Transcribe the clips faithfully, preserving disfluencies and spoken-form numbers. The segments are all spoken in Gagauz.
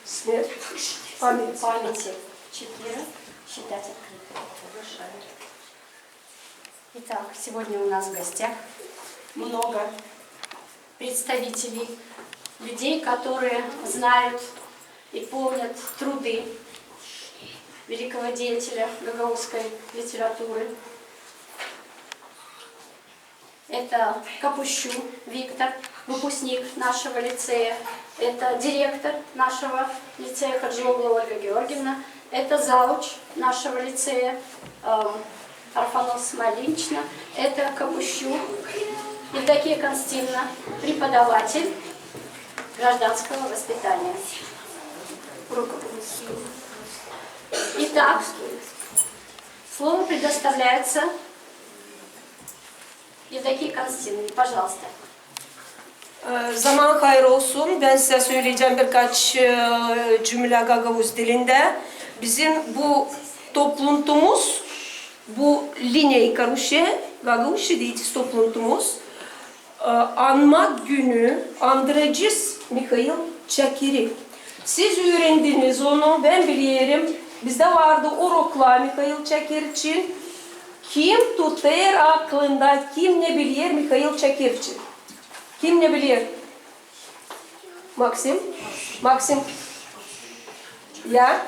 Смерть памяти. Памяти Чапира считать открытой. Итак, сегодня у нас в гостях много представителей, людей, которые знают и помнят труды великого деятеля гагаузской литературы. Это Капущу Виктор, выпускник нашего лицея. Это директор нашего лицея Хаджиоглу Ольга Георгиевна. Это завуч нашего лицея, эм, Арфанос Малинчна. Это Капущу Евдокия Константиновна, преподаватель гражданского воспитания. Итак, слово предоставляется Евдокии Константиновне, пожалуйста. E, zaman hayır olsun. Ben size söyleyeceğim birkaç, e, cümle gagauz dilinde. Bizim bu topluntumuz, bu Liney Karuşe, gagauzça deytiz topluntumuz, e, anmak günü andıracez Mihail Çakiri. Siz üürendiniz onu, bän bilerim. Bizdä vardı uroklar Mihail Çakir için. Kim tutêr aklında, kim ne biler Mihail Çakir için? Kim ne biler? Maksim? Maksim. Ya?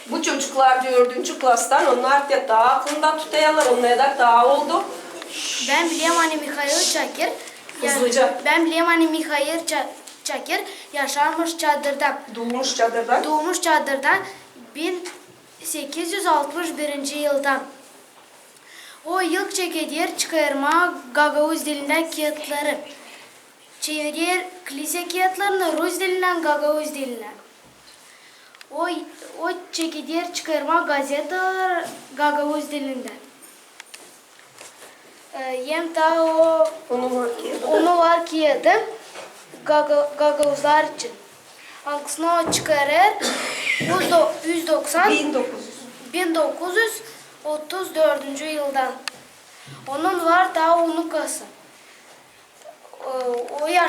Bu çocuklar dördüncü klastan, onnar taa aklında tutêrlar, onnar da taa oldu. Bän bilerim, ani Mihail Çakir. Ya, hızlıca. Bän bilerim, ani Mihail Ça-, Çakir yaşarmış Çadırda. Duumuş Çadırda. Duumuş Çadırda bin sekiz üz altmış birinci yılda. O ilk çekeder çıkarmaa gagauz dilindä kiyatları. Çevirer klise kiyatlarını rus dilindän gagauz dilinä. O, o çekeder çıkarmaa gazetalar gagauz dilindä. E, hem taa o, onu var kiyadı, gaga-, gagauzlar için. Angısını o çıkarêr üz do-, üz doksan, bin dokuz üz, bin dokuz üz otuz dördüncü yılda. Onun var taa unukası. E, o yaş-